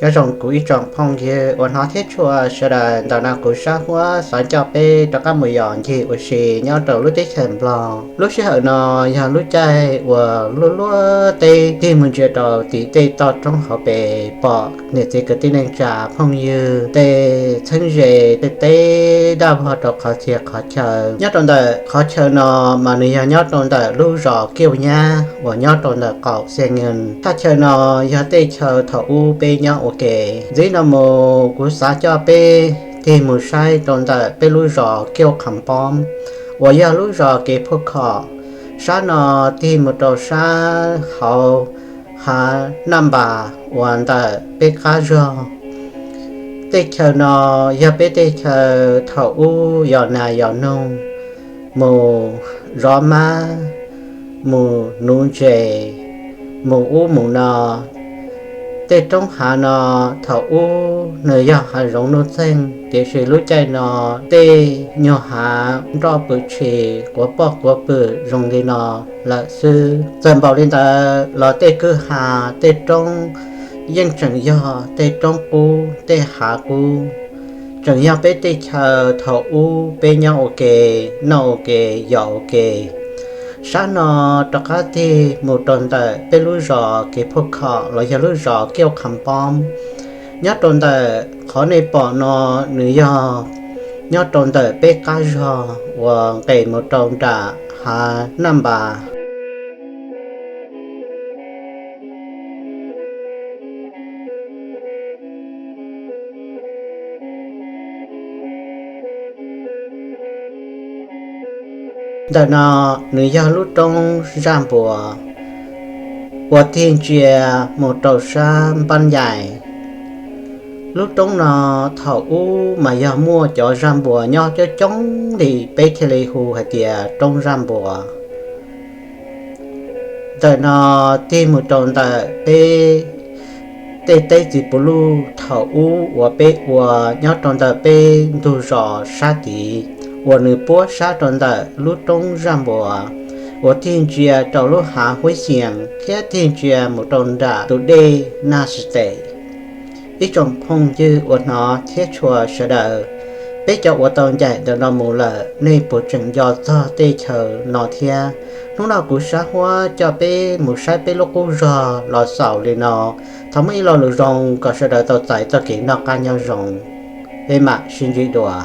Nyob zoo kuv ib tsoom phooj ywg uas hnov thiab tshua sawv daws, ntawm no kuv Sab Huab xav coj peb rov qab mus yos ncig ua si nyob rau lub teb chaws Nplog. Lub sij hawm no yog lub caij uas luaj luaj teb tig mus ntsia rau tim tej toj roob hauv pes pom niam txiv kwv tij neej tsa phooj ywg tej txheeb ze tej teb daj vog rau qhov txhia qhov chaw. Nyob rau ntawm qhov chaw no mas nws yog nyob rau ntawm lub zos Kiuj Nyab uas nyob rau ntawm qaum Xia Nyees. Thaj chaw no yog tej chaw thaum ub peb nyob ua ke. Ntxiv no mus kuv xav coj peb tig mus saib rau ntawm peb lub zos Kiuj Qham Poob uas yog lub zos kev phuaj khom. Sab no tig mus rau sab hauv hav Naj Npas uas ntawm peb qab zog. Tej chaw no yog peb tej chaw thaum ub yos nas yos noog, mus zov mab, mus nuv ntses, mus ub mus no. Tej roob hav no thaum ub nws yog hav zoov nuj txeeg, tiam sis lub caij no tej nyuag hav nroj pwm tshis quav poj quav pwm zoo li no lawm xwb. Txawm npaum li ntawd los tej kwj ha, tej roob yeej tseem yog tej roob qub, tej hav qub. Tseem yog peb tej chaw thaum ub peb nyob ua ke, noj ua ke, yos ua ke. Sab no rov qab tig mus rau ntawm peb lub zos kev phuaj khom los yog lub zos Kiuj Qham Poob. Nyob rau ntawm qhov nej pom no nws yog nyob rau ntawm peb qab zog uas nqes mus rau nram hav Naj Npas. Ntawm no nws yog lub roob Zaj Npuas uas tig ntsia mus rau sab Npab Yaim. Lub roob no thaum ub mas yog muaj cov zaj npuas nyob coob coob li, peb thiaj li hu hais tias roob Zaj Npuas. Ntawm no tig mus rau ntawm peb tej teb txiv puv luj thaum ub uas peb ua nyob rau ntawm peb ntug zos sab tid, uas nws puab sab rau ntawm lub roob Zaj Npuas uas tig ntsia rau lub hav Huab Xyeem thiab tig ntsia mus rau nram tus dej Naj Xis Tes. Ib tsoom phooj ywg uas hnov thiab tshua sawv daws, peb cov uas tau ncaim ntawm no mus lawm, nej puas tseem nco txog tej chaw no thiab? Hnub no kuv Sab Huab coj peb mus saib peb lub qub zog los xaus li no. Thov muaj ib lo lus zoo kom sawv daws tau txais txoj kev noj qab nyob zoo. Peb mam sib ntsib dua.